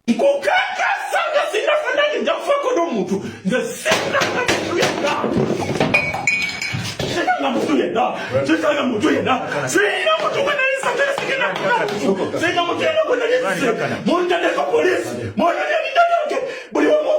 Nkukakasa nga sinafa nange nja kufaako n'omuntu. Nze sinanga muntu yenna, siranga muntu yenna, siranga muntu yenna, sirina muntu gwe nali nsatesigenda muntu, sirina muntu yenna gwe nali nzise. Muntaddeko poliisi, mwononye ebintu byange buli omu.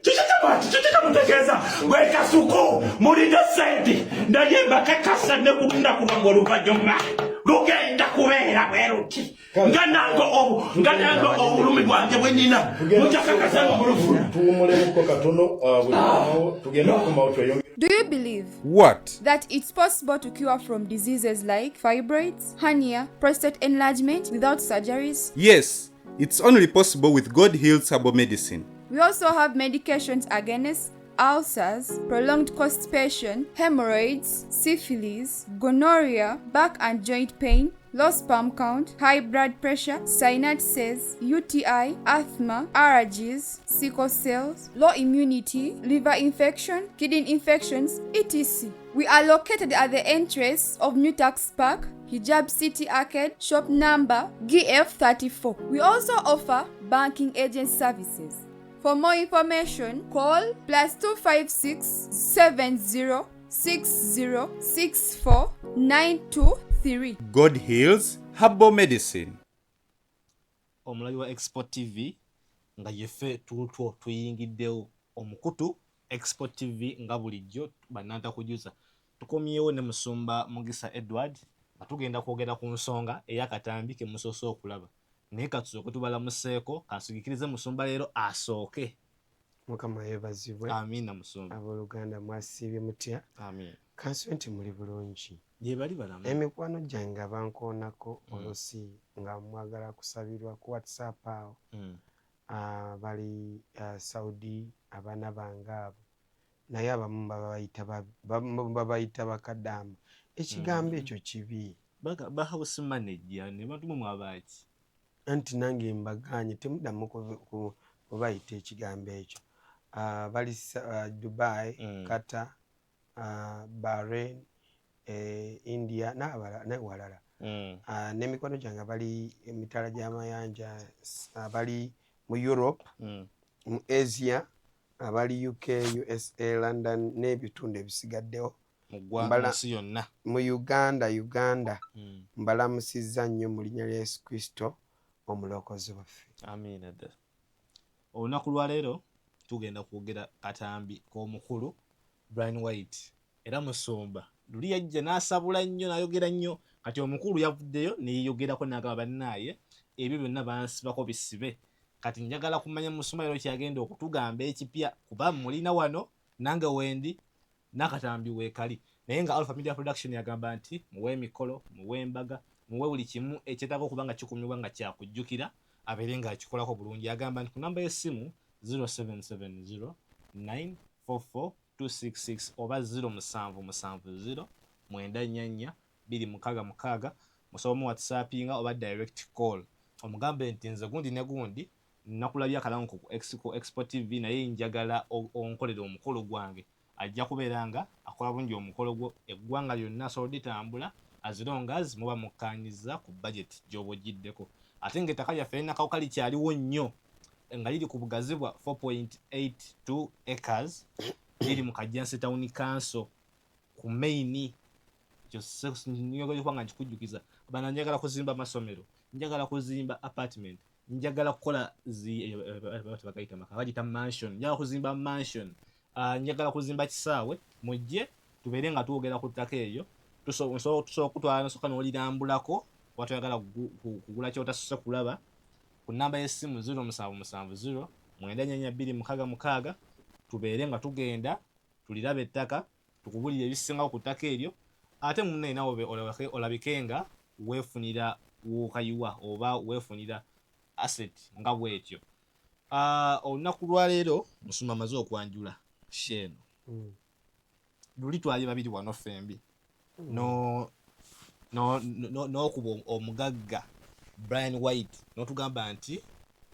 Kiki kyabati? Kiki kyamutegeeza? Gwe Kasuku, mulinde sente, naye mbakakasa ne ku lunaku lwammwe oluvannyuma lugenda kubeera bwe luti, nga nange obu nga nange obulumi bwange bwe nina mujakakasa nga mulufuna. Tuwumulemuko katono, bwe tukomawo tugenda kukomawo tweyongere. Do you believe What? that it's possible to cure from diseases like fibroids, hernia, prostate enlargement without surgeries? Yes, it's only possible with God Heals Herbal Medicine. We also have medications against ulcers, prolonged constipation, hemorrhoids, syphilis, gonorrhea, back and joint pain, low sperm count, high blood pressure, sinusitis, UTI, asthma, allergies, sickle cells, low immunity, liver infection, kidney infections, etc. We are located at the entrance of New Tax Park, Hijab City Arcade, shop number GF34. We also offer banking agent services. For more information, call +256 70 60 64 923. God Heals Herbal Medicine. Omulabi wa Export TV, nga yeffe tuutwo tuyingiddewo omukutu Export TV, nga bulijjo bannantakujuza, tukomyewo ne Musumba Mugisa Edward nga tugenda kwogera ku nsonga ey'akatambi ke musoose okulaba, naye katusooke tubalamuseeko. Kansigikirize Musumba leero asooke. Mukama yeebazibwe. Amiina, Musumba. Abooluganda, mwasiibye mutya? Amiina. Kansuube nti muli bulungi. Gye bali balamu. Emikwano gyange abankoonako olusi nga mwagala kusabirwa ku WhatsApp awo, bali Saudi, abaana bange abo, naye abamu babayita bakadaama. Ekigambo ekyo kibi. Ba house manager ne bantu mwe mwabaki. Anti nange mbaganye, temuddamu kubayita ekigambo ekyo. Bali Dubai, Qatar, Bahrain, India n'ewalala. N'emikwano gyange bali emitala gy'amayanja, abali mu Europe, mu Asia, abali UK, USA, London n'ebitundu ebisigaddewo. Mu ggwanga, nsi yonna. Mu Uganda. Mbalamusizza nnyo mu linnya lya Yesu Kristo omulokozi waffe. Amiina ddala. Olunaku lwaleero tugenda kwogera katambi k'omukulu Brian White. Era Musumba luli yajja n'asabula nnyo, n'ayogera nnyo. Kati omukulu yavuddeyo neyeyogerako n'agamba, "Bannaaye, ebyo byonna bansibako bisibe." Kati njagala kumanya Musumba leero kyagenda okutugamba ekipya, kuba mulina wano nange wendi n'akatambi weekali. Naye nga Alpha Media Production yagamba nti muwe emikolo, muwe embaga, muwe buli kimu ekyetaaga okuba nga kikumibwa nga kyakujjukira, abeere ng'akikolako bulungi. Agamba nti ku namba y'essimu 0770 944 266 oba 0770 944 266, musobola mu WhatsAppinga oba direct call, omugambe nti nze gundi ne gundi, nakulabye akalango ku Expo TV, naye njagala onkolere omukolo gwange. Ajja kubeera nga akola bulungi omukolo gwo. Eggwanga lyonna asobola oditambula as long as muba mukkaanyiza ku budget gy'oba ogiddeko. Ate ng'ettaka lyaffe erinakawuka likyaliwo nnyo, nga liri ku bugazi bwa 4.82 acres, liri mu Kajjansi Town Council ku main. Njagala nga nkikujjukiza bana, njagala kuzimba amasomero, njagala kuzimba apartment, njagala kukola zi bagayita maka, bagita mansion, njagala kuzimba mansion, njagala kuzimba kisaawe. Mujje tubeere nga twogera ku ttaka eryo. Nsobola okutwala nosooka n'olirambulako, oba toyagala kugula kyotasose kulaba. Ku namba y'essimu 0770 944266, tubeere nga tugenda tuliraba ettaka, tukubulire ebisingawo ku ttaka eryo. Ate munnaye nawe olabike nga weefunira wookayiwa oba weefunira asset nga bwetyo. Olunaku lwaleero Musumba amaze okwanjula sheeno. Luli twali babiri wano ffembi n'okuba omugagga Brian White, n'otugamba nti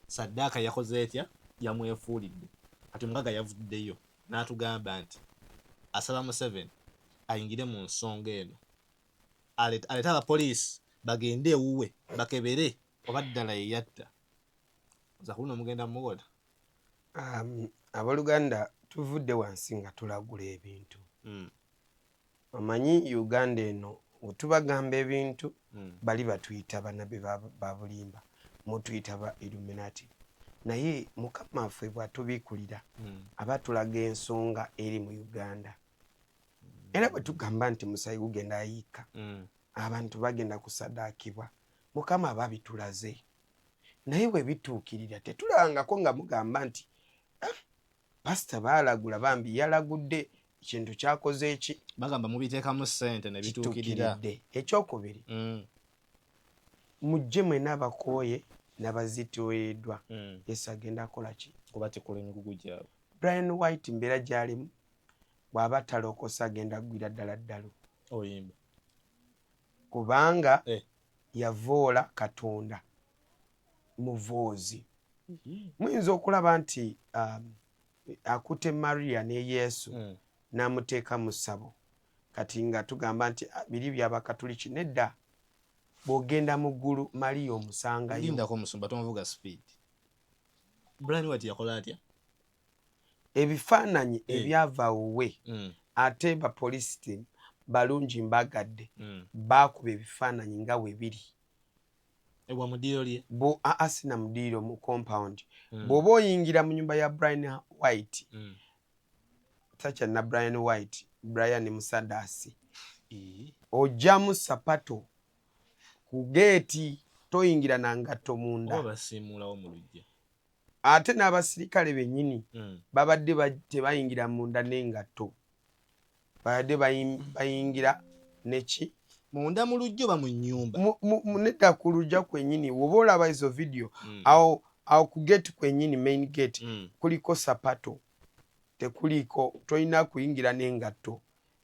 saddaaka yakoze etya, yamwefuulidde. Kati omugagga yavuddeyo n'atugamba nti asaba Museveni ayingire mu nsonga eno, alete abapoliisi bagende ewuwe bakebere oba ddala ye yatta. Oza kuluno mugenda muwola. Abooluganda, tuvudde wansi nga tulagula ebintu. Omanyi Uganda eno wetubagamba ebintu, bali batuyita bannabbi ba bulimba, mutuyita ba Illuminati, naye Mukama waffe bw'atubiikulira, aba tulaga ensonga eri mu Uganda. Era bwe tugamba nti musayi gugenda ayiika, abantu bagenda kusadaakibwa, Mukama aba bitulaze. Naye bwe bituukirira, tetulabangako nga mugamba nti, "Ah, pasita baalagula, bambi yalagudde ekintu kyakoze eki." Bagamba mubiteekamu ssente ne bituukirira. Kituukiridde. Ekyokubiri, mujje mwena abakooye n'abazitoowereddwa, Yesu agenda akola ki? Kubatikula emigugu gyabwe. Brian White mbeera gy'alimu, bw'aba talokosa agenda aggwira ddala ddalo. Oyimba. Kubanga yavoola Katonda muvoozi. Muyinza okulaba nti akutte Maria ne Yesu n'amuteeka mu ssabo. Kati nga tugamba nti, "Ah, biri byabakatuliki." Nedda, bw'ogenda mu ggulu Mariya omusangayo. Lindako musumba, tonvuga speed. Brian White yakola atya? Ebifaananyi ebyava wuwe, ate bapolisi balungi mbagadde, baakuba ebifaananyi nga we biri. Ewa mu ddiiro lye? Bo aa, sina mu ddiiro, mu compound. Bw'oba oyingira mu nyumba ya Brian White, takyalina Brian White, Brian Musadasi, ojjamu sapato ku geeti, toyingira na ngatto munda. Oba basiimuulawo mu luggya? Ate n'abasirikale bennyini babadde tebayingira munda n'engatto, babadde bayingira neki. Munda mu luggya oba mu nnyumba? Nedda, ku luggya kwennyini. Woba olaba ezo video, awo awo ku gate kwennyini, main gate, kuliko sapato, tekuliiko, tolina kuyingira n'engatto.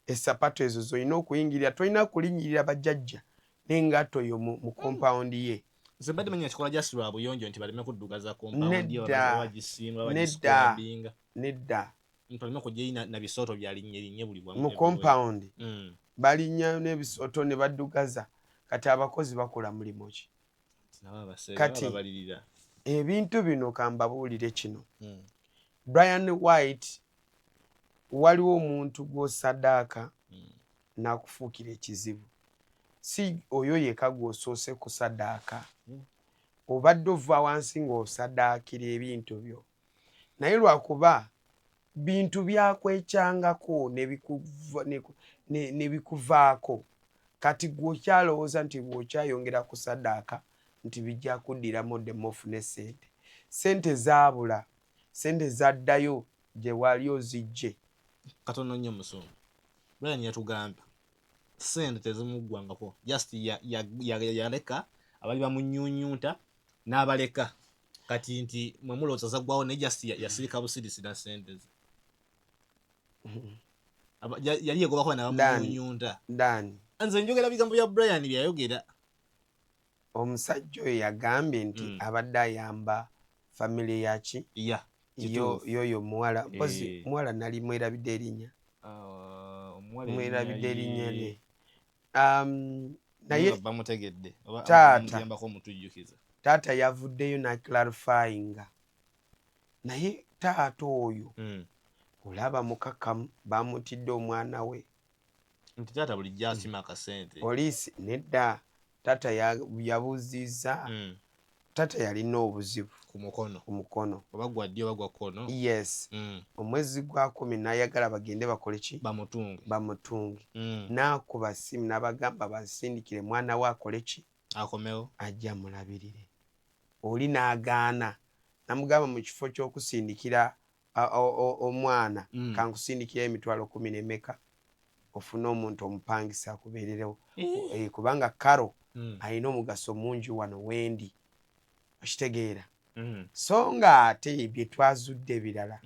Esapato ezo zolina okuyingirira, tolina kulinnyirira bajjajja n'engatto yo mu compound ye. Nze mbadde manya kikola just lwa buyonjo, nti baleme kuddugaza compound ye. Nedda. Bagisiimula. Nedda. Bagiscrubbinga. Nedda. Nti baleme kujjayo na bisooto bya linnye linnye buli wamu. Mu Everywhere. compound balinnya n'ebisooto ne baddugaza. Kati abakozi bakola mulimu ki? Nabo abaseera Kati babalirira. ebintu bino kambabuulire kino. Brian White, waliwo omuntu gw'osaddaaka n'akufuukira ekizibu. Si oyo yeka gw'osoose kusaddaaka. Obadde ova wansi ng'osaddaakira ebintu byo, naye lwakuba bintu byakwekyangako ne bikuvaako. Kati gw'okyalowooza nti bw'okyayongera kusaddaaka nti bijja kuddiramu oddemu ofune sente. Sente zaabula, sente zaddayo gye wali ozijje. Katono nnyo musumba. Brian yatugambye sente tezimuggwangako, just yaleka abali bamunyunyunta n'abaleka. Kati nti mwe mulowooza zaggwawo, naye just yasirika busirisi na sente ze. Yali yegobako nabamunyunyunta. Dan. Nze njogera bigambo bya Brian byayogera. Omusajja oyo yagambye nti abadde ayamba famire yaki? Ya. Yoyo omuwala mpozi. Muwala nali mwerabidde erinnya. Ah, omuwala. Mwerabidde erinnya lye. Naye Naye bamutegedde oba? Taata. Mutuyambako omutujjukiza. Taata yavuddeyo naclarifyinga, naye taata oyo olaba mukakamu, bamutidde omwana we. Nti taata bulijjo asima akasente. Poliisi nedda, taata yabuuzizza. Taata yalina obuzibu ku mukono. Ku mukono. Oba gwa ddyo oba gwa kkono. Yes. Omwezi gwa 10 n'ayagala bagende bakole ki? Bamutunge. Bamutunge. N'akuba simu n'abagamba basindikire mwana we akole ki? Akomewo. Ajja mulabirire. Oli n'agaana, namugamba mu kifo ky'okusindikira omwana, kankusindikira 10,000 n'emeka ofune omuntu omupangisa akubeererewo. Eh, kubanga Karo alina omugaso mungi wano wendi, okitegeera? So nga ate bye twazudde ebirala,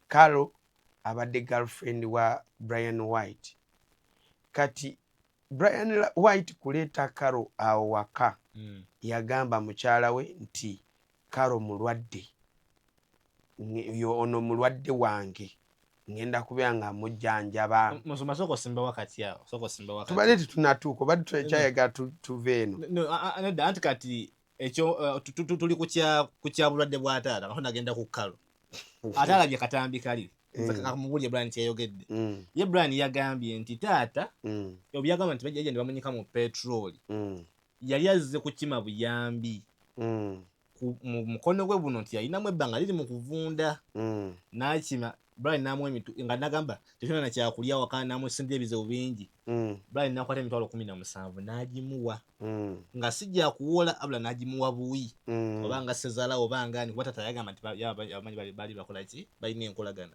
Karo abadde girlfriend wa Brian White. Kati Brian White kuleeta Karo awo waka, yagamba mukyala we nti Karo mulwadde, yo ono mulwadde wange, ngenda kubeera nga mujjanjaba. Musumba, sooka osimba wakati awo, sooka osimba wakati. Tubadde tetunatuuka, obadde tukyayagala tuve eno. No, nedda, anti kati Ekyo tuli ku kya bulwadde bwa taata, nga tonagenda ku kalo. Ate alabye katambi kali. Kamubulye Brian kyeyayogedde. Ye Brian yagambye nti taata obyagamba nti bajjajja ne bamunyika mu petroli. Yali azze kukima buyambi mu mukono gwe buno, nti yalinamu ebbanga liri mu kuvunda. N'akima Brian n'amuwa nga nagamba tetulina na kyakulya waka, n'amusindira ebizibu bingi. Brian n'akwata emitwalo 17 n'agimuwa. Nga si gya kuwola, abula n'agimuwa buwi. Oba nga sezaala oba nga ani, kuba taata yagamba nti abamanyi baali bakola ki, balina enkolagana.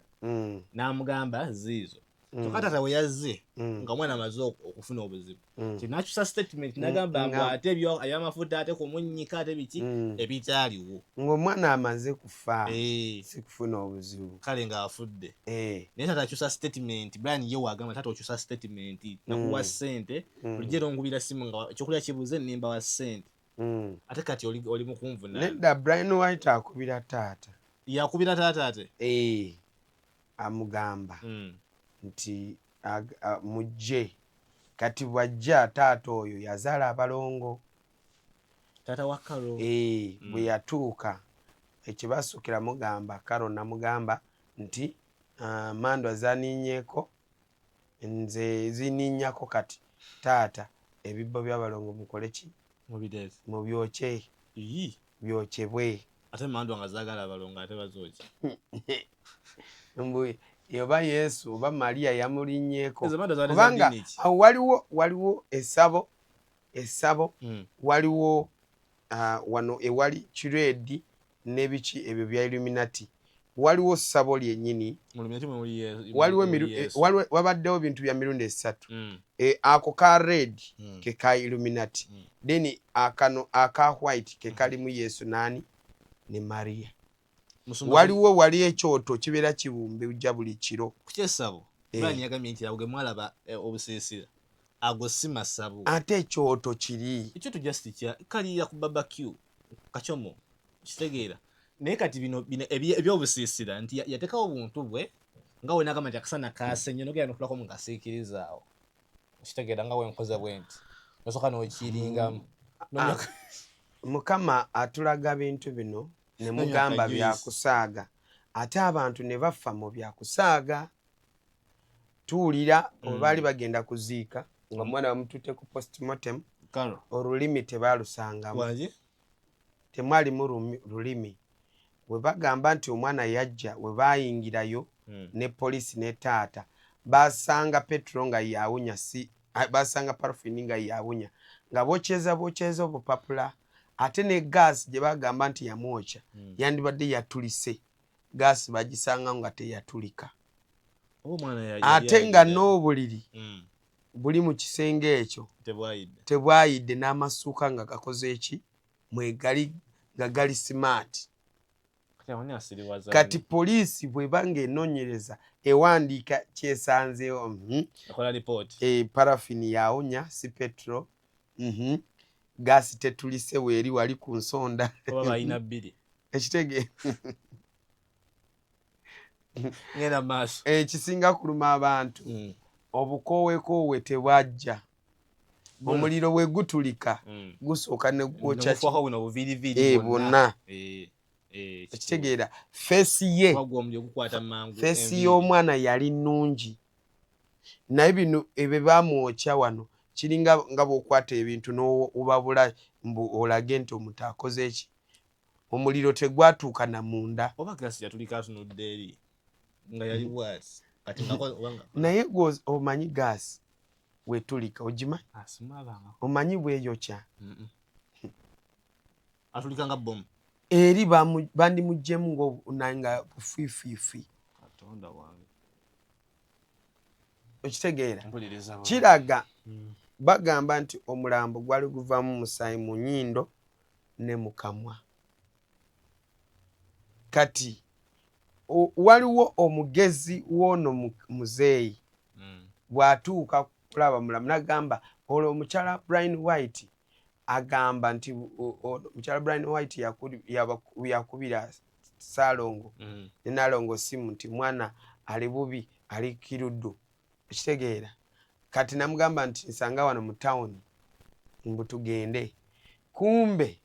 N'amugamba ziizo. Kyokka taata bwe yazze nga omwana amaze okufuna obuzibu, n'akyusa statement n'agamba mbu ate ebyamafuta, ate kumunnyika, ate biki ebitaaliwo. Ng'omwana amaze kufa, si kufuna obuzibu. Kale ng'afudde. Naye taata akyusa statement. Brian ye waagamba taata okyusa statement, nakuwa ssente, bulijjo era onkubira simu nga ekyokulya kibuze, nnimba wa ssente. Ate kati oli mu kunvunaana. Nedda, Brian White akubira taata. Yakubira taata ate? Amugamba nti mujje. Kati bw'ajja, taata oyo yazaala abalongo. Taata wa Karo. Bwe yatuuka, ekibasookera mugamba Karo namugamba nti mandwa zaninyeeko, nze zininnyako, kati taata ebibbo by'abalongo mukole ki? Mubireete. Mubyokye. Byokyebwe. Ate mandwa nga zaagala abalongo, ate bazookya. Mbu oba Yesu oba Mariya yamulinnyeeko. Ezo mandwa zaali za Kubanga ddiini ki? awo waliwo essabo waliwo wano ewali kireedi n'ebiki ebyo bya Illuminati, waliwo ssabo lyennyini. Mu Illuminati mwe muli Waliwo muli Yesu. Waliwo, wabaddewo bintu bya mirundi esatu. Ako ka red ke ka Illuminati. Then akano aka white ke kalimu Yesu nani ne Maria. Musumba Waliwo wali ekyoto kibeera kibumbejja buli kiro. Ku kyessabo, Brian yagambye nti ago ge mwalaba, obusiisira, ago si masabo. Ate ekyoto kiri. Ekyoto just kya kaliira ku barbecue kachomo, kitegeera. Naye kati bino ebyobusiisira nti yateekawo obuntu bwe nga we nagamba nti akasana kaase nnyo, nogenda notulako mu kasiikiriza awo, kitegeera, nga wenkoze bwe nti nosooka n'okiringamu. Mukama atulaga bintu bino ne Nonywa mugamba ka juice. byakusaaga, ate abantu ne bafa mu byakusaaga. Tuwulira oba baali bagenda kuziika nga omwana bamututte ku postmortem, Karo. olulimi tebaalusangamu. Wangi? Temwalimu lulimi. Bwe bagamba nti omwana yajja, we baayingirayo ne poliisi ne taata, basanga petro nga yawunya, si basanga parafini nga yawunya, nga bokyeza bokyeza obupapula. Ate ne gaasi gye bagamba nti yamwokya yandibadde yatulise, gaasi bagisanga nga teyatulika. Oba omwana Ate yali nga ayidde. N'obuliri buli mu kisenge ekyo Tebwayidde. Tebwayidde, n'amasuuka nga gakoze eki mwegali nga gali smart. Kati awo asiriwaza. Kati poliisi bw'eba ng'enoonyereza ewandiika kyesanzeewo. Ekola report. Parafini yawunya, si petro. Gaasi tetulise, weeri wali ku nsonda. Oba balina bbiri. Ekitege Ngenda maaso. Ekisinga kuluma abantu, obukoowekoowe tebwajja. Omuliro bwe gutulika, gusooka ne gwokya ki? Negufuwako buno obuviiriviiri bwonna. Bwonna. Ekitegeera face ye Kuba gwo omuliro gukwata mangu face enviiri. y'omwana yali nnungi, naye bino ebyo bamwokya wano kiringa nga bw'okwata ebintu n'obabula mbu olage nti omuntu akoze eki. Omuliro tegwatuuka na munda. Oba gasi yatulika atunudde eri nga yali bwati kati oba nga Naye gwe omanyi gaasi wetulika, ogimanyi? Ah, simwabanga. Omanyi bweyokya? Atulika nga bomu. Eri bandimuggyemu nga bufiifiifi. Katonda wange. Okitegeera? Mpuliriza bulungi. Kiraga bagamba nti omulambo gwali guvaamu musaayi mu nnyindo ne mu kamwa. Kati waliwo omugezi w'ono muzeeyi bw'atuuka kulaba mulamu n'agamba olwo omukyala Brian White agamba nti omukyala Brian White yakubira Saalongo ne Naalongo simu nti mwana ali bubi, ali Kiruddu. Okitegeera? Kati namugamba nti nsanga wano mu tawuni, mbu tugende, kumbe.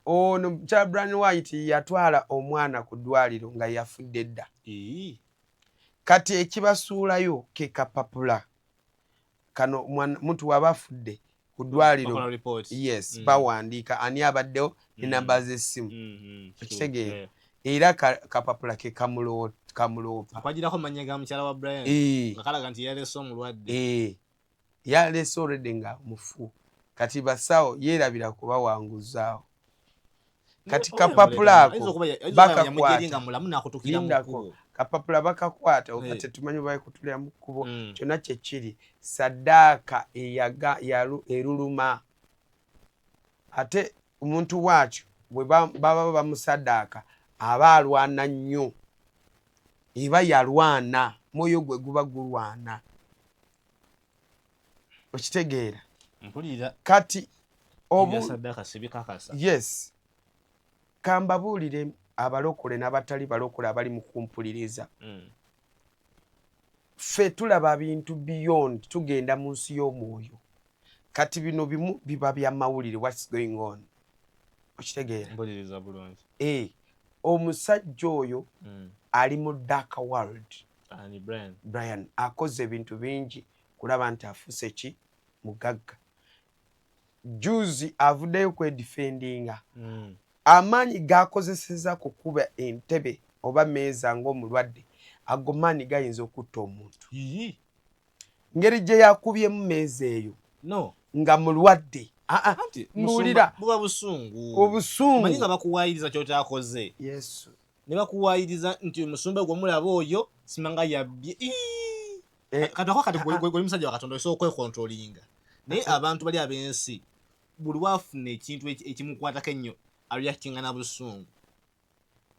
Ono mukyala Brian White yatwala omwana ku ddwaliro nga yafudde dda. Kati ekibasuulayo ke kapapula kano, muntu waba afudde ku ddwaliro, yes, bawandiika ani abaddewo ne namba z'essimu, okitegeera? Era kapapula ke kamuloopa. Kwagirako mannya ga mukyala wa Brian nga kalaga nti yalese omulwadde. Yalese already nga mufu. Kati basawo yeerabira kubawanguzaawo. Kati kapapula ako bakakwata, lindako, kapapula bakakwata oba tetumanyi oba kutulira mu kkubo. Kyonna kyekiri, saddaaka eyaga eruluma. Ate omuntu bwatyo bwe baba bamusaddaaka aba alwana nnyo, eba yalwana, mwoyo gwe guba gulwana, okitegeera? Mpulira. Kati obu saddaaka sibikakasa. Yes, kambabuulire abalokole n'abatali balokole abali mu kumpuliriza, ffe tulaba bintu beyond, tugenda mu nsi y'omwoyo. Kati bino bimu biba byamawulire, what's going on, okitegeera? Mpuliriza bulungi. Omusajja oyo ali mu dark world. Ani, Brian? Brian akoze ebintu bingi kulaba nti afuuse ki mugagga. Juzi avuddeyo kwedefendinga. Amaanyi gakozeseza kukuba entebe oba meeza ng'omulwadde, ago maanyi gayinza okutta omuntu. Yiyi. Ngeri gye yakubyemu meeza eyo no nga mulwadde. Ah, ah, Anti mbuulira. Musumba, buba busungu. Obusungu. Manyi nga bakuwaayiriza kyotakoze. Yesu. Ne bakuwaayiriza nti omusumba gwe mulaba oyo simanga yabbye. Ii! Kati ako kati gwe musajja wa Katonda osobola okwekontrolinga, naye abantu bali ab'ensi buli wafuna ekintu ekimukwatako ennyo areactinga na busungu.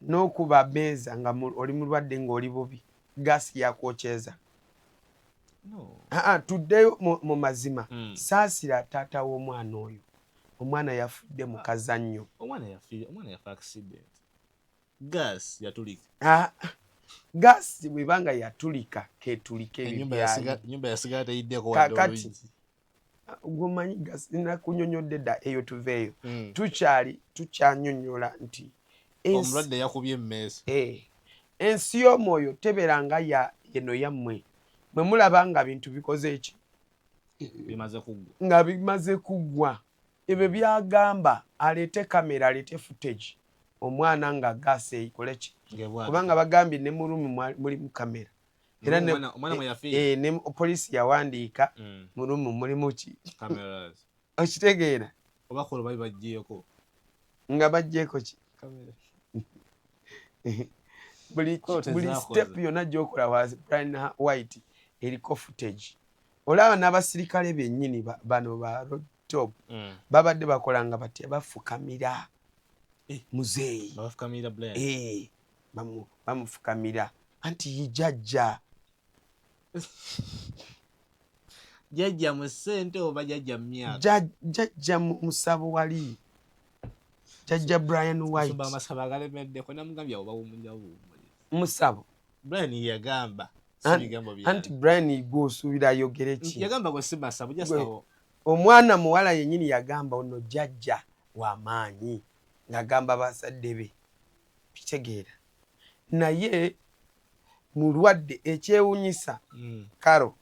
N'okuba meeza nga oli mulwadde, ng'oli bubi, gaasi yakwokyeza. No. Aa, tuddeyo mu mazima. Saasira taata w'omwana oyo, omwana yafudde mu kazannyo. Omwana yafiire, omwana yafa accident, gas yatulika. Ah, gaasi bwebanga yatulika, ketulika ebyo Ennyumba byayo. Ennyumba yasigala teyiddeko wadde Kaakati, oluggi. Gwomanyi gasi nakunyonyodde dda eyo, tuveeyo. Tukyali tukyanyonyola nti Omulwadde yakubye emmeesa. Ensi y'omwoyo tebeera nga ya eno yammwe mwe mulaba nga bintu bikoze eki Bimaze kuggwa. Nga bimaze kuggwa. Ebyo byagamba aleete kamera, aleete footage omwana nga gaasi ekole ki, Ng'ebwatuka. kubanga bagambye ne mu room mulimu kamera era ne, Omwana mwe yafiira. Ne poliisi yawandiika mu room mulimu ki? Cameras. Okitegeera? Oba kolo bali baggyeko. Nga baggyeko ki? Kamera. Buli Ko buli tezaakoze. step yonna gyokola wa Brian White eriko footage. Olaba n'abasirikale bennyini bano ba road top babadde bakola nga batya, bafukamira muzeeyi. Bafukamira Brian. Bamufukamira anti ye jjajja. Jjajja mu ssente oba jjajja mu myaka? Jjajja musabo wali, jjajja Brian White. Musumba, amasabo agalemeddeko, namugambye awo bawumulira buwumulizi. Musabo. Brian yagamba, si bigambo byange. Anti Brian gwosuubira ayogere ki? Yagamba gwe si masabo, just awo. Omwana muwala yennyini yagamba ono jjajja w'amaanyi, ng'agamba bazadde be, kitegeera? Naye mulwadde. Ekyewunyisa, Karo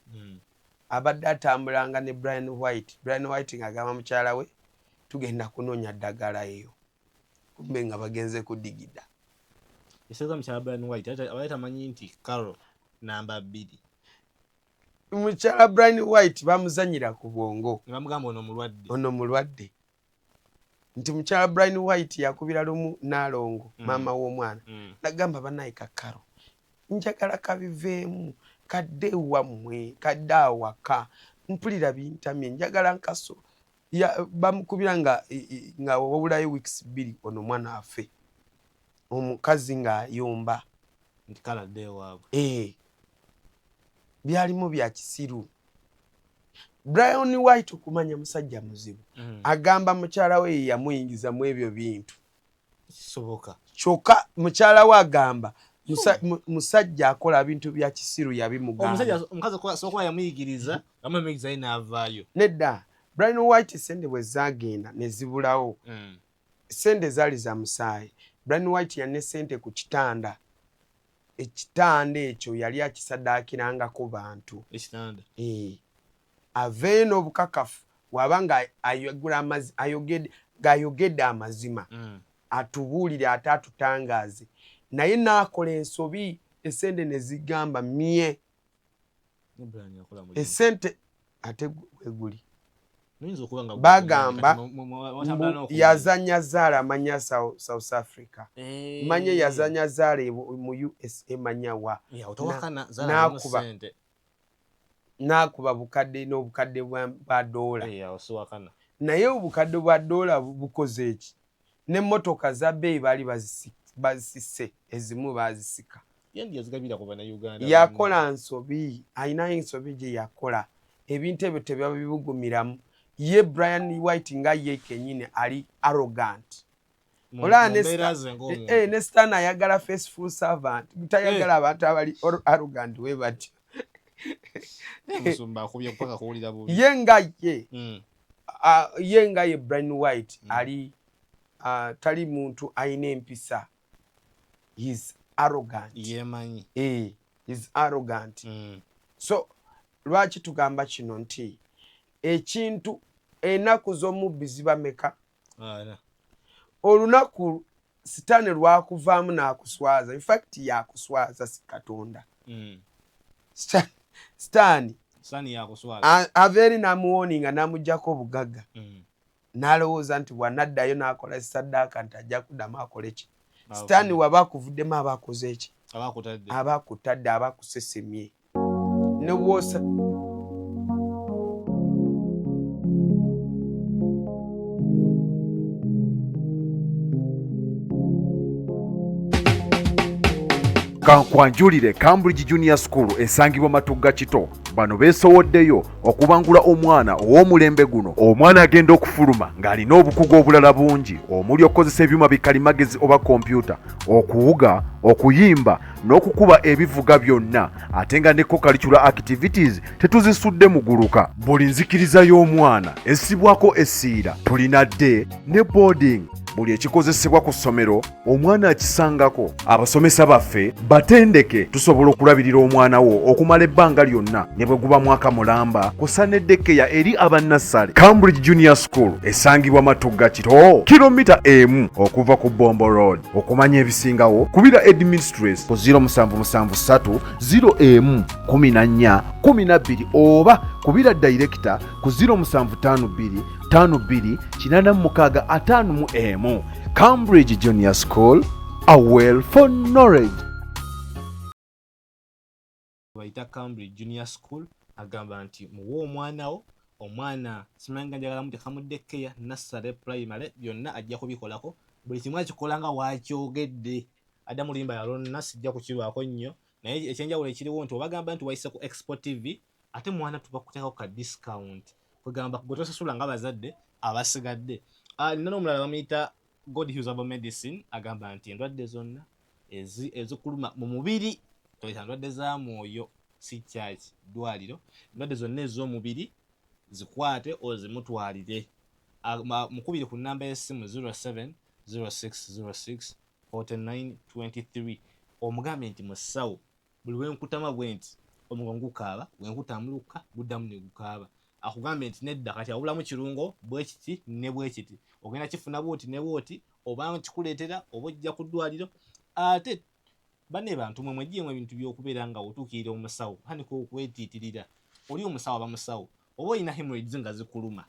abadde atambulanga ne Brian White. Brian White ng'agamba mukyala we tugenda kunoonya ddagala eyo, kumbe nga bagenze kudigida. Eseeza mukyala Brian White abadde tamanyi nti Caro namba 2. Mukyala Brian White bamuzanyira ku bwongo. Ne bamugamba ono mulwadde. Ono mulwadde, nti mukyala Brian White yakubira lumu Naalongo, maama w'omwana, nagamba banaye kakaro njagala kabiveemu, kadde ewammwe, kadde awaka, mpulira bintamye, njagala nkaso. Bamukubira nga wabulayo weeks 2 ono omwana afe, omukazi ng'ayomba nti kale adde ewaabwe. Byalimu bya kisiru. Brian White okumanya musajja muzibu, agamba mukyala we ye yamuyingiza mu ebyo bintu. Kisoboka. Kyokka mukyala we agamba musajja akola bintu bya kisiru, yabimugamba. Omusajja, omukazi sokuba yamuyigiriza, amuyigiriza ye n'avaayo. Nedda, Brian White sente bwe zaagenda ne zibulawo, Sente zaali za musaayi. Brian White yanne sente ku kitanda, ekitanda ekyo yali akisaddaakirangako bantu. Ekitanda. Eh. Aveeyo n'obukakafu waba nga ng'ayogedde amazima, atubuulire ate atutangaaze. Naye n'akola ensobi, esente ne zigamba mye. Ne Brian yakola mulimu. Esente ate weguli. Nuyinza okuba nga Bagamba kati watambula mbu n'okumanya. Yazanya zaala amanya South Africa. Manye yazanya zaala mu USA, manya wa. Yeah, otowakana, zaala alimu ssente. N'akuba bukadde n'obukadde bwa doola. Eh, awo siwakana. Naye obukadde bwa doola bukoze eki? N'emmotoka za bbeeyi baali bazisise, ezimu baazisika. Ye ndi yazigabira ku Bannayuganda. Yakola nsobi, alinayo ensobi gye yakola. Ebintu ebyo tebabibugumiramu. Ye Brian White nga ye kennyini ali arrogant. Olaba Mu mbeera ze ng'omuntu. Ne Stan ayagala faithful servant, tayagala abantu abali arrogant we batyo. Musumba akubye kupaka kuwulira bubi. Ye nga ye, ye nga ye Brian White ali, tali muntu alina empisa. He's arrogant. Yeemanyi. He's arrogant. So lwaki tugamba kino nti ekintu ennaku z'omubbi ziba meka? Ana. Olunaku Sitaani lwakuvaamu n'akuswaza. In fact yakuswaza, si Katonda. Sitaani Sitaani yakuswaza. Ava eri n'amuwoninga n'amuggyako obugagga. N'alowooza nti bw'anaddayo n'akola saddaaka nti ajja kuddamu akole ki? Sitaani waba akuvuddemu aba akoze ki? Aba akutadde. Aba akutadde, aba akusesemye. Ne bw'osa Kankwanjulire Cambridge Junior School esangibwa Matugga Kito. Bano beesowoddeyo okubangula omwana ow'omulembe guno. Omwana agenda okufuluma ng'alina obukugu obulala bungi omuli okukozesa ebyuma bikalimagezi oba kompyuta, okuwuga, okuyimba n'okukuba ebivuga byonna, ate nga ne co-curricular activities tetuzisudde muguluka. Buli nzikiriza y'omwana essibwako essiira. Tulina day ne boarding. Buli ekikozesebwa ku ssomero omwana akisangako. Abasomesa baffe batendeke, tusobola okulabirira omwana wo okumala ebbanga lyonna ne bwe guba mwaka mulamba, kw'ossa ne daycare eri abannassale. Cambridge Junior School esangibwa Matugga Kito, kilomita 1 okuva ku Bombo Road. Okumanya ebisingawo kubira headmistress ku ziro musanvu musanvu ssatu ziro emu kumi na nnya kumi na bbiri oba kubira director ku ziro musanvu ttaano bbiri ttaano bbiri kinaana mu mukaaga ataano mu emu. Cambridge Junior School, a well for knowledge. Bayita Cambridge Junior School agamba nti muwe omwana wo, omwana simanyi nga njagala muteeka mu daycare, nursery, primary, byonna ajja kubikolako, buli kimu akikola nga wakyogedde. Addamu luyimba yalonna, sijja kukirwako nnyo, naye ekyenjawulo ekiriwo nti obagamba nti wayise ku Expo TV, ate mwana tuba kuteekako ka discount, kwegamba gwe tosasula nga bazadde abasigadde. Nina n'omulala bamuyita God Heals Herbal Medicine, agamba nti endwadde zonna ezikuluma mu mubiri, toyita ndwadde za mwoyo, si church, ddwaliro, endwadde zonna ez'omubiri zikwate ozimutwalire. Mukubire ku nnamba y'essimu zero seven zero six zero six forty nine twenty three, omugambe nti musawo buli lwe nkutama bwe nti omugongo gukaaba, bwe nkutambuluka guddamu ne gukaaba. Akugambe nti nedda, kati awulamu kirungo bwe kiti ne bwe kiti, ogenda kifuna bw'oti ne bw'oti, oba nkikuleetera oba ojja ku ddwaliro. Ate banne bantu mwe mweggyemu ebintu by'okubeera nga otuukirira omusawo, otandika okwetiitirira. Oli omusawo aba musawo, oba olina hemorrhoids nga zikuluma,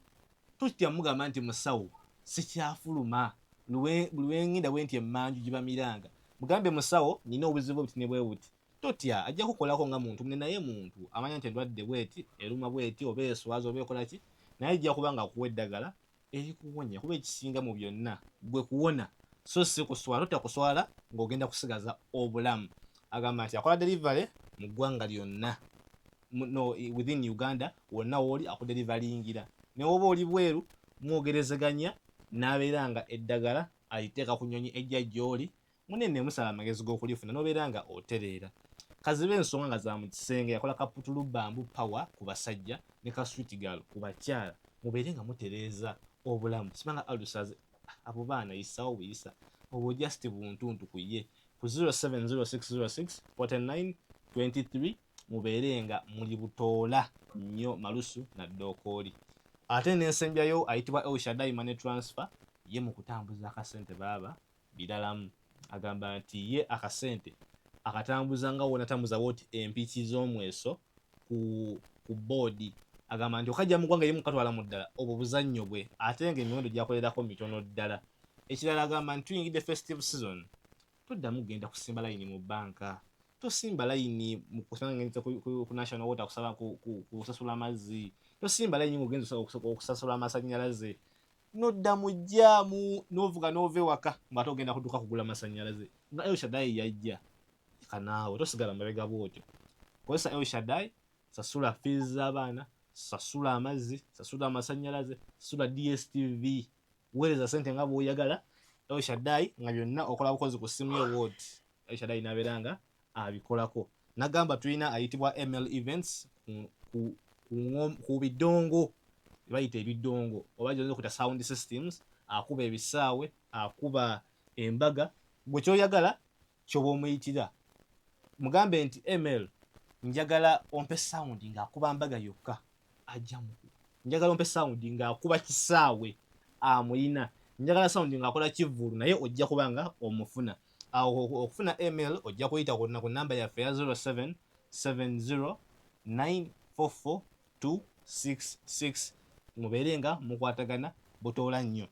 totya mugamba nti musawo sikyafuluma, buli lwe ngenda bwe nti emmanju gye bamiranga, mugambe musawo nina obuzibu buti ne bwe buti. Totya, ajja kukolako nga muntu mune, naye muntu amanya nti endwadde bweti, eruma bweti, oba eswaza oba ekola ki, naye ajja kuba nga akuwa eddagala erikuwonya, kuba ekisinga mu byonna gwe kuwona, so si kuswala. Totya kuswala ng'ogenda kusigaza obulamu. Agamba nti akola delivery mu ggwanga lyonna, no, within Uganda wonna w'oli akudelivalingira, ne woba oli bweru mwogerezeganya n'abeera nga eddagala aliteeka ku nnyonyi ejja gy'oli, munene musala amagezi g'okulifuna n'obeera nga otereera. Kazibe ensonga nga za mu kisenge, yakola kaputulu bambu power ku basajja ne ka sweet girl ku bakyala, mubeere nga mutereeza obulamu. Simanga ulcers, Abo baana yisawo buyisa, obwo just buntuntu ku ye. Ku 070606 49 23 mubeere nga muli butoola nnyo malusu na ddookooli. Ate n'ensembyayo ayitibwa Elshadai Money Transfer, ye mu kutambuza akasente baaba biralamu. Agamba nti ye akasente akatambuza nga wonatambuza woti empiki z'omweso ku ku boodi. Agamba nti okajja mu ggwanga erimu katwala mu ddala, obwo buzannyo bwe, ate ng'emiwendo gy'akolerako mitono ddala. Ekirala agamba nti tuyingidde festive season, toddamu kugenda kusimba layini mu bbanka, tosimba layini mu kusangenza ku National Water kusaba kusasula amazzi, tosimba layini ng'ogenza okusasula amasannyalaze, nodda mu jjaamu n'ovuga n'ova ewaka ng'ate ogenda kuduka kugula masannyalaze. Nga El Shaddai yajja, leka naawe tosigala mabega bw'otyo. Kozesa El Shaddai, sasula fees z'abaana, sasula amazzi, sasula amasannyalaze, sasula DSTV, weereza sente nga bw'oyagala. El Shaddai nga byonna okola bukozi ku ssimu yo bw'oti, El Shaddai n'abeera nga abikolako. Nagamba tulina ayitibwa ML Events ku bidongo, bayita ebidongo oba gy'oyinza okuyita sound systems, akuba ebisaawe, akuba embaga, gwe ky'oyagala ky'oba omuyitira. Mugambe nti ML njagala ompe sound ng'akuba mbaga yokka, ajja mukuba. Njagala ompe sound ng'akuba kisaawe, amuyina. Njagala sound ng'akola kivvulu, naye ojja kuba nga omufuna. Awo okufuna ML ojja kuyita ku namba yaffe ya 07 70 944 266, mubeere nga mukwatagana butoola nnyo.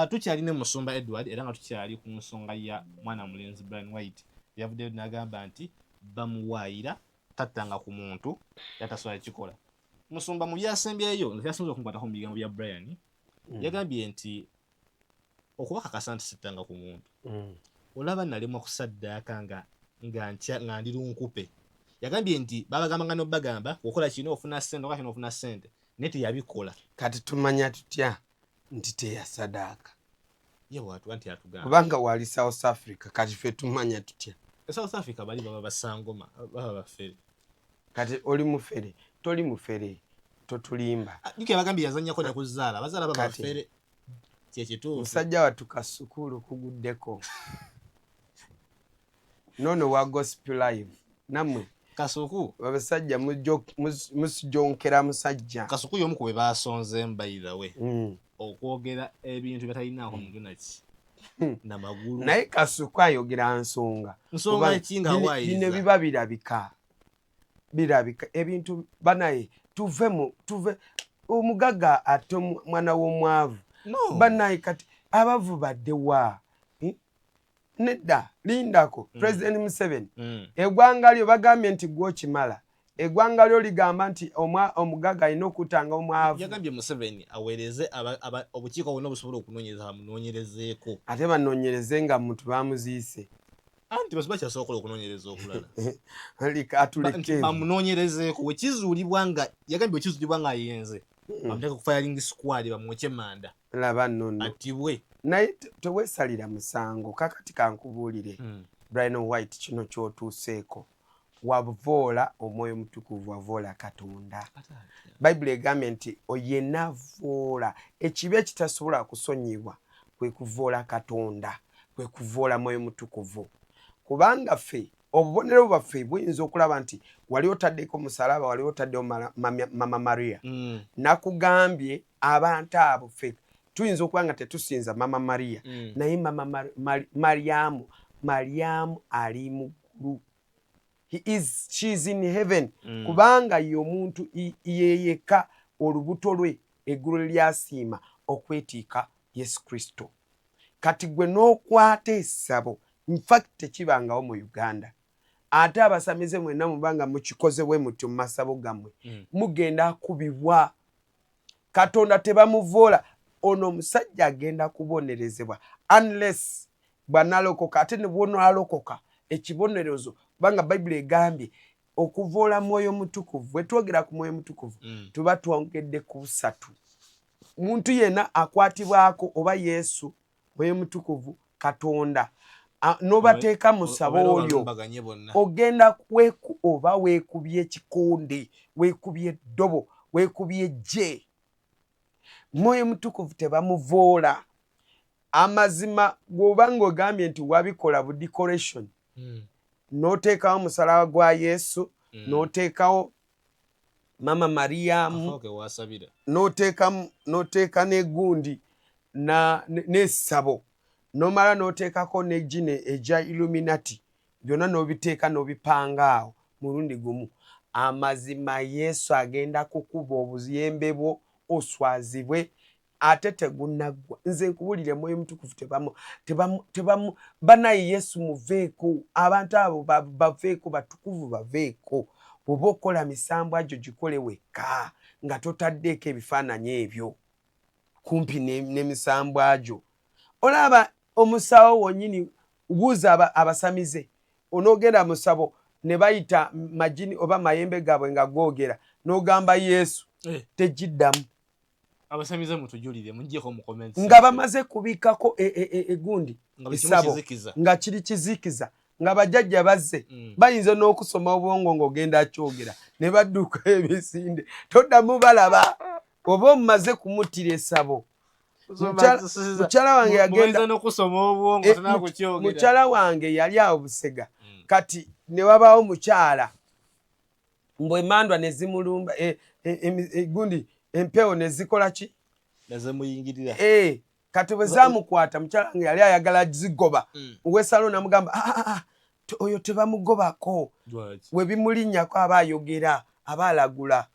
Tukyali ne Musumba Edward, era nga tukyali ku nsonga ya mwana mulenzi Brian White yavuddeyo n'agamba nti bamuwaayira, tattanga ku muntu, era tasobola kikola. Musumba, mu byasembyeyo nze kyasinza okunkwatako mu bigambo bya Brian, yagambye nti okubakakasa nti sittanga ku muntu, olaba nalemwa kusaddaaka nga ntya nga ndi lunkupe. Yagambye nti babagamba nga nobagamba okola kino ofuna ssente, okola kino ofuna ssente, naye teyabikola. Kati tumanya tutya nti teyasadaaka? Ye bwatuba nti atugamba. Kubanga wali South Africa, kati ffe tumanya tutya? E South Africa bali baba basangoma, baba bafere. Kati oli mufere, toli mufere, totulimba. Jukira bagambye yazannyako ne ku zaala, abazaala baba bafere, kyekituufu. Musajja wattu kasukuulu kuguddeko nono wa Gospel Live nammwe. Kasuku. Abasajja musijonkera musajja. Kasuku y'omu ku be basonzeemu, by the way, okwogera ebintu byatalinaako muntu naki namagulu. Naye Kasuku ayogera nsonga. Nsonga ki nga awaayiriza? Bino biba birabika, birabika ebintu banaye. Tuve mu tuve omugagga ate omwana w'omwavu. No. Banaye, kati abavu baddewa? Nedda, lindako. President Museveni, eggwanga lyo bagambye nti gwokimala, eggwanga lyo ligamba nti omugagga alina okutanga omwavu. Yagambye Museveni aweereze obukiiko bwonna obusobola okunoonyereza, bamunoonyerezeeko. Ate banoonyereze nga muntu bamuziise. Anti bakyasobola okukola okunoonyereza okulala. Leka atuleke. Bamunoonyerezeeko, wekizuulibwa nga, yagambye wekizuulibwa nga yenze, bamuteeke ku firing squad, bamwokye manda. Laba nnono. Attibwe. Naye teweesalira musango. Kakati kankubuulire, Brian White, kino kyotuuseeko, wavoola Omwoyo Mutukuvu, wavoola Katonda. Bayibuli egambye nti yenna avoola, ekibi ekitasobola kusonyibwa kwe kuvoola Katonda, kwe kuvoola Mwoyo Mutukuvu. Kubanga ffe obubonero bwaffe buyinza okulaba nti wali otaddeko musalaba, wali otaddewo Mama Maria. Nakugambye abantu abo ffe tuyinza okuba nga tetusinza Mama Maria, naye Mama Mariamu, Mariamu ali mu ggulu. He is, she is in heaven. Kubanga ye omuntu yeyeka olubuto lwe eggulu lyasiima okwetiika Yesu Kristo. Kati gwe n'okwata essabo, infact tekibangawo mu Uganda. Ate abasamize mwenna mubanga mukikoze bwe mutyo mu masabo gammwe, mugenda kubibwa. Katonda tebamuvoola. Ono omusajja agenda kubonerezebwa unless bw'analokoka. Ate ne bw'onaalokoka, ekibonerezo, kubanga Bayibuli egambye okuvoola Mwoyo Mutukuvu. Bwe twogera ku Mwoyo Mutukuvu, tuba twongedde ku busatu. Muntu yenna akwatibwako oba Yesu, Mwoyo Mutukuvu, Katonda, n'obateeka mu ssabo Obeera olyo, obalumbaganye bonna. Ogenda kweku oba weekubye ekikonde, weekubye eddobo, weekubye ejje. Mwoyo Mutukuvu tebamuvoola. Amazima gwoba ng'ogambye nti wabikola bu decoration n'oteekawo omusalaba gwa Yesu, n'oteekawo Mama Mariamu, n'oteeka n'egundi n'essabo, n'omala n'oteekako ne gino egya Illuminati, byonna n'obiteeka n'obipanga awo mulundi gumu, amazima Yesu agenda kukuba obuyembe bwo oswazibwe ate tegunaggwa. Nze nkubulire, Mwoyo Mutukuvu tebamu tebamu tebamu banaye Yesu muveeko, abantu abo baveeko, batukuvu baveeko. Bw'oba okola misambwa gyo gikole wekka nga totaddeeko ebifaananyi ebyo kumpi n'emisambwa gyo. Olaba omusawo wonyini, buuza abasamize, onoogenda mu ssabo ne bayita majini oba mayembe gaabwe nga googera, n'ogamba Yesu, tegiddamu. Abasamize mutujulire, mujjeko mu comment nga bamaze kubikkako egundi esabo nga kiri kizikiza, nga bajjajja bazze, bayinza n'okusoma obwongo ng'ogenda kyogera ne badduka ebisinde, toddamu balaba oba omumaze kumuttira esabo. Mukyala wange yagenda, mukyala wange yali awo Busega, kati ne wabaawo mukyala mbu emandwa ne zimulumba, gundi empewo ne zikola ki, nezimuyingirira. Kati bwe zamukwata, mukyala wange yali ayagala zigoba, wesalo namugamba, "Ah, ah, ah, oyo tebamugobako, we bimulinnyako aba ayogera, aba alagula."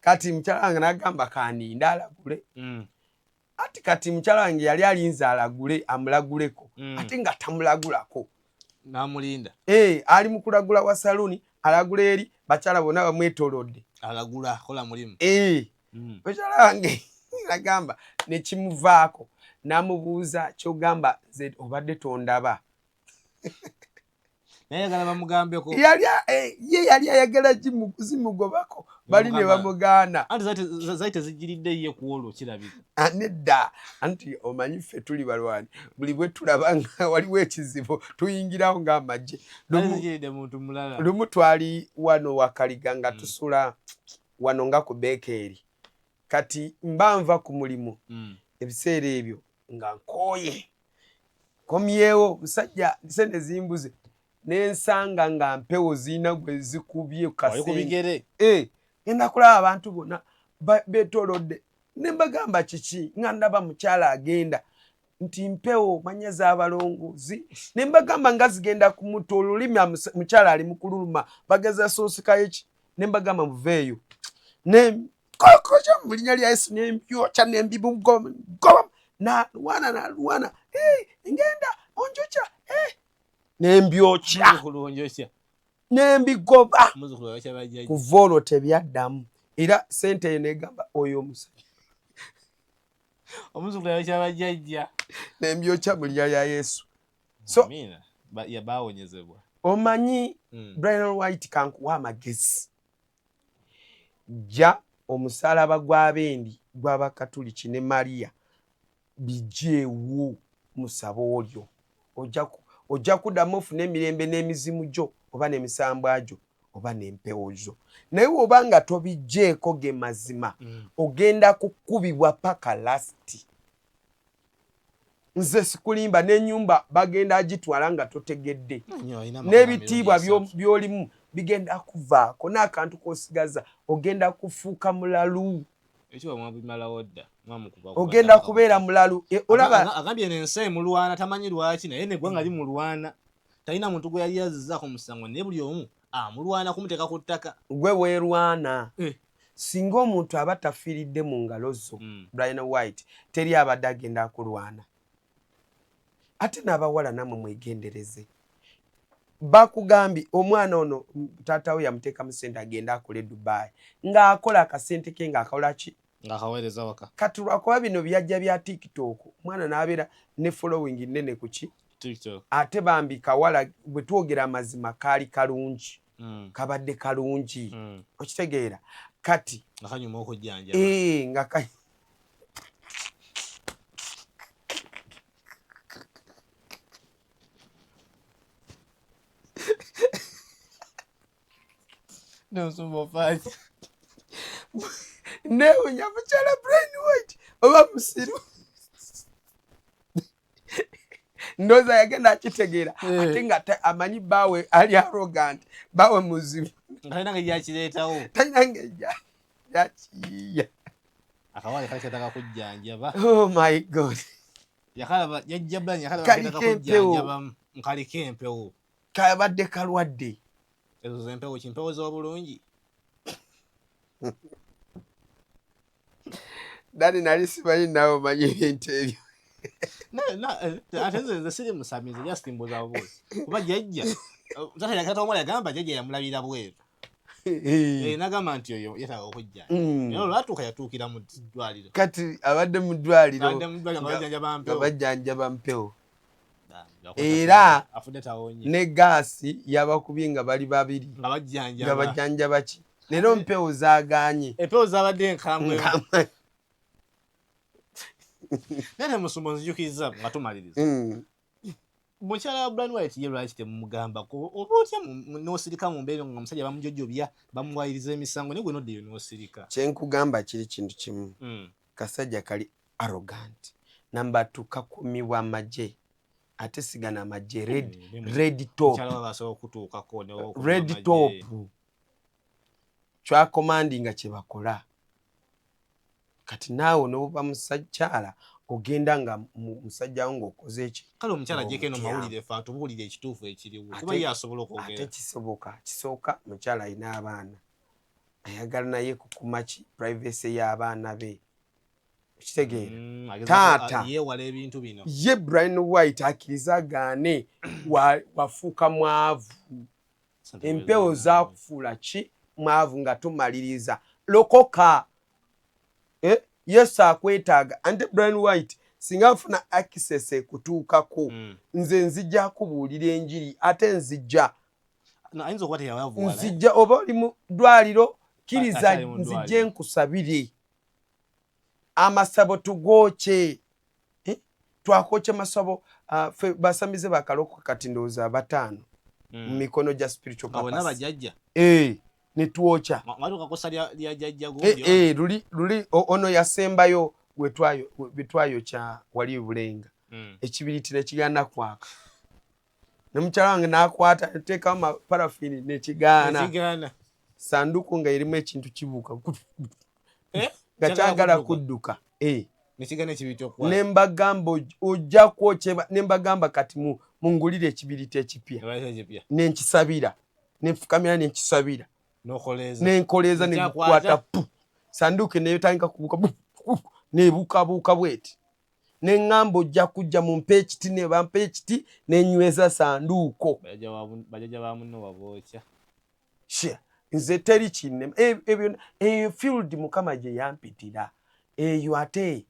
Kati mukyala wange nagamba, "Kandinde alagule." Ati kati mukyala wange yali alinze alagule, amulaguleko, ate nga tamulagulako. Namulinda. Ali mu kulagula wa saluni, alagula eri bakyala bonna bamwetolodde. Alagula, kola mulimu. Mukyala wange nagamba nekimuvaako, namubuuza, "Kyogamba nze obadde tondaba?" Naye yagala bamugambeko. Yali ye yali ayagala zimugobako, bali ne bamugaana. Anti zali tezigiridde ye ku olwo kirabika. Ah, nedda, anti omanyi ffe tuli balwani, buli bwe tulaba nga waliwo ekizibu tuyingirawo ng'amagye. Zigiridde muntu mulala. Lumu twali wano Wakaliga nga tusula wano nga ku Bekeeri. Kati mba nva ku mulimu, ebiseera ebyo nga nkooye, komyewo musajja sente zimbuze, nensanga nga mpewo zirina gwe zikubye. Kasenge ngenda kulaba abantu bonna betolodde, ne mbagamba, "Kiki?" Nga ndaba mukyala agenda nti mpewo manya z'abalongozi, ne mbagamba nga zigenda kumutta olulimi, mukyala ali mu kululuma, bageza soosikayo ki, ne mbagamba, "Muveeyo," ne kokoca mu linnya lya Yesu, nembyokya nembibugoba, nalwana nalwana, ngenda onjokya, nembyokya nembigoba. Kuva olwo tebyaddamu, era sente eyo negamba oyo omusajja. Omuzukulu ayokya bajjajja. Nembyokya mu linnya lya Yesu. So bawonyezebwa. Omanyi, Brian White, kankuwa amagezi, jja omusalaba gw'abendi gw'abakatuliki ne Mariya bijeewo musaba olyo, ojja kuddamu ofune emirembe n'emizimu gyo oba n'emisambwa gyo oba n'empewo zo. Naye woba nga tobijjeeko, ge mazima, ogenda kukubibwa paka last. Nze sikulimba, n'ennyumba bagenda agitwala nga totegedde, n'ebitiibwa by'olimu bigenda kuvaako, n'akantu k'osigaza ogenda kufuuka mulalu, ogenda kubeera mulalu. Olaba agambye nensi emulwana, tamanyi lwaki, naye neggwanga limulwana. Talina muntu gwe yali yazizzaako musango, naye buli omu amulwana kumuteeka ku ttaka. Gwe weerwana. Singa omuntu aba tafiiridde mu ngalo zo, Brian White, teri abadde agenda akulwana. Ate n'abawala nammwe mwegendereze. Bakugambye omwana ono taata we yamuteekamu sente agende akole Dubai, ng'akola akasente ke ng'akola ki, ng'akaweereza waka. Kati lwakuba bino byajja bya TikTok, omwana n'abeera ne following nnene ku ki, ate bambi kawala bwe twogera amazima kaali kalungi, kabadde kalungi, okitegeera? Kati nga kanyuma okujjanjaba. Nga ka Nosumba ofaaki. Neewunya mukyala Brian White oba musiru. Ndowooza yagenda akitegeera eh. Ate nga amanyi baawe ali arrogant, baawe muzibu, talina ngeri gyakireetawo, talina ngeri gyakiyiiya. Akawale kali ketaka kujjanjaba. Oh my God. Yakalaba jajja Brian, yakalaba ketaka kujjanjaba, nkaliko empewo. Kabadde kalwadde. Ezo zempewo kimpewo z'obulungi. Dani nali simanyi naawe omanyi ebintu ebyo. Eh, ate nze siri musamize, just mbuuza bubuuzi kuba jajja eh, tata yakata omwana yagamba jajja yamulabira bweru eh, nagamba nti oyo yetaaga okujja. Era olwatuuka yatuukira mu ddwaliro. Kati abadde mu ddwaliro nga bajjanjaba mpewo era ne gaasi yabakubye nga bali babiri nga bajjanjaba ki leero mpewo zaganye. Empewo zabadde enkambwe naye temusumba nzijukiza nga tumaliriza. Mukyala wa Brian White ye lwaki temumugambako oba otya n'osirika mu mbeera nga omusajja bamujojobya bamuwayiriza emisango naye gwe noddeyo n'osirika? Kyenkugamba kiri kintu kimu. Kasajja kali arrogant, number two kakumibwa amagye ate sigana amagye red, red top. Red top kyakomandinga kyebakola. Kati naawe noba musakyala ogenda nga musajja wo ng'okoze eki. Kale omukyala ajjeko eno mawulire fe atubuulire ekituufu ekiriwo kuba ye asobola okwogera. Ate kisoboka kisooka mukyala alina abaana ayagala naye kukuma ki privacy y'abaana be, okitegeera? Taata yeewala ebintu bino. Ye Brian White akkiriza agaane wafuuka mwavu, empewo zakufuula ki mwavu nga tumaliriza lokoka eh? Yesu akwetaaga. Ante Brian White singa nfuna access ekutuukako nze nzija kubuulira enjiri ate nzija nzija oba oli mu ddwaliro kkiriza nzije nkusabire amasabo tugwokye eh? Twakwokya masabo uh, fe basamize bakaloko kati ndowooza bataano mu mikono gya spiritual purpose eh, ne twokya eh, eh, luli luli ono yasembayo gwetwayokya wali bulenga ekibiriti nekigaana kwaka ne mukyala wange nakwata netuteekamu parafini nekigaana sanduku nga erimu ekintu kibuuka eh? Nga kyagala kudduka eh. Nembagamba ojja kwokyeba nembagamba kati mungulire ekibiriti ekipya nenkisabira nenfukamira nenkisabira nenkoleeza negukwata pu sanduuku neyotandika kubuuka nebuukabuuka bweti neŋŋamba ojja kujja mumpe ekiti nebampa ekiti nenyweza sanduuko. Nze teri kinema ebyo eyo field mukama gye yampitira eyo ate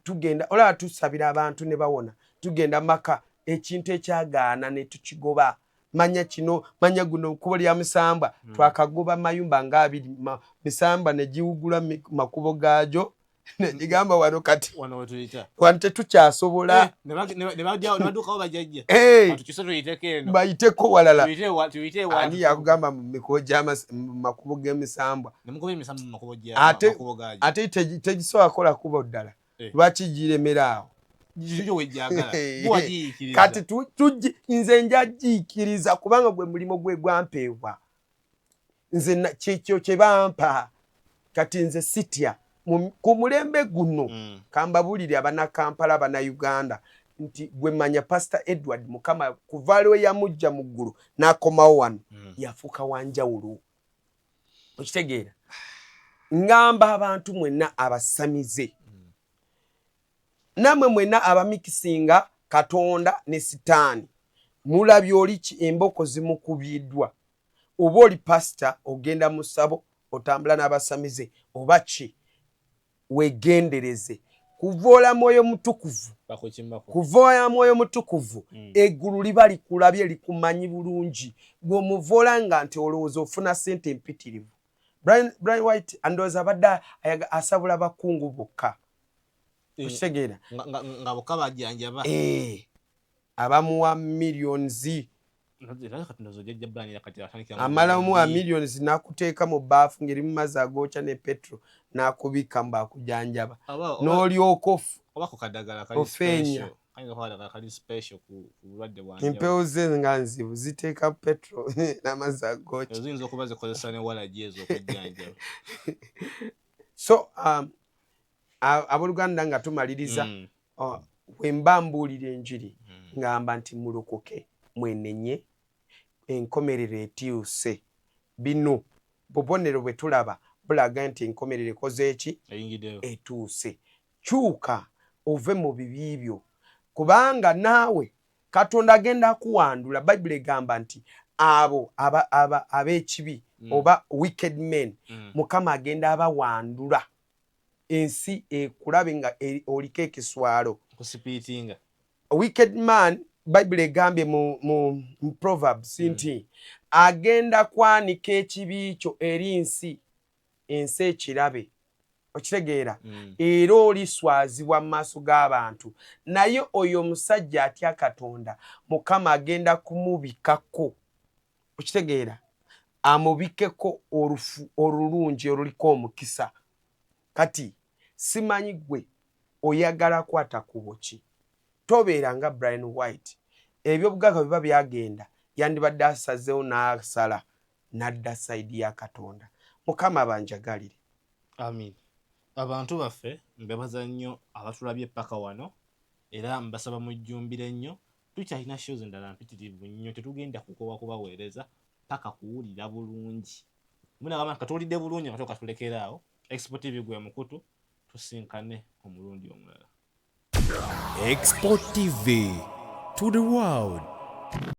tugenda olaba tusabira abantu ne bawona tugenda maka ekintu ekyagaana ne tukigoba manya kino manya guno kkubo lya musambwa. Twakagoba mayumba nga abiri misambwa ne giwugula makubo gaagyo negigamba wano kati wano tetukyasobola eh, bayiteko walala. Ani yakugamba mu makubo g'emisambwa ate tegisobola kukola kubo ddala eh. Lwaki giremera awo? Kati nze njagiikiriza kubanga gwe mulimu gwe gwampeebwa nze kyekyo kye bampa kati nze sitya ku mulembe guno. Kambabulire abanakampala abanauganda nti gwe manya Pastor Edward mukama kuva lwe yamujja mu ggulu n'akomawo wano yafuuka wanjawulo okitegeera ngamba abantu mwenna abasamize nammwe mwenna abamikisinga Katonda ne Sitaani mulabye oli ki emboko zimukubiddwa oba oli pasita ogenda mu ssabo otambula n'abasamize oba ki wegendereze kuvoola mwoyo mutukuvu kuvoola mwoyo mutukuvu. Eggulu liba likulabye likumanyi bulungi bw'omuvoola nga nti olowooza ofuna ssente empitirivu. Brian White andowooza abadde asabula bakungu bokka eh, okitegeera nga bokka bajjanjaba eh, abamuwa millions amala omuwa millions nakuteeka mu baafu ng'erimu mazzi agookya ne petro n'akubikka mbu akujanjaba n'olyoka ofeenya. Kayinza okuba kali special ku bulwadde bwanjawulo. Empewo ze nga nzibu ziteeka petrol n'amazzi agookya. Ziyinza okuba zikozesa ne walagi ezo okujjanjaba. So abooluganda nga tumaliriza, bwe mba mbuulira enjiri, ngamba nti mulokoke, mwenenye, enkomerero etuuse. Bino bubonero bwe tulaba bulaga nti enkomerero ekoze eki? Eyingiddeyo. Etuuse. Kyuka ove mu bibi byo, kubanga naawe Katonda agenda akuwandula. Bayibuli egamba nti abo ab'ekibi oba wicked men, Mukama agenda abawandula, ensi ekulabe nga oliko ekiswalo. Kusipiitinga. Wicked man, Bayibuli egambye mu Proverbs nti agenda kwanika ekibi kyo eri nsi, ensi ekirabe. Okitegeera? Era oliswazibwa mu maaso g'abantu. Naye oyo omusajja atya Katonda, Mukama agenda kumubikako. Okitegeera? Amubikeko olufu olulungi oluliko omukisa. Kati simanyi gwe oyagala kwata kubo ki. Tobeera nga Brian White. Ebyobugagga biba byagenda, yandibadde asazeewo n'asala n'adda side ya Katonda. Mukama banjagalire. Amin. Abantu baffe, mbebaza nnyo abatulabye paka wano, era mbasaba mujjumbire nnyo. Tukyalina shows endala mpitirivu nnyo, tetugenda kukoowa kubaweereza paka kuwulira bulungi. Munagamba katuwulidde bulungi, nga katulekera awo. Expo TV gwe mukutu, tusinkane omulundi omulala. Expo TV to the world.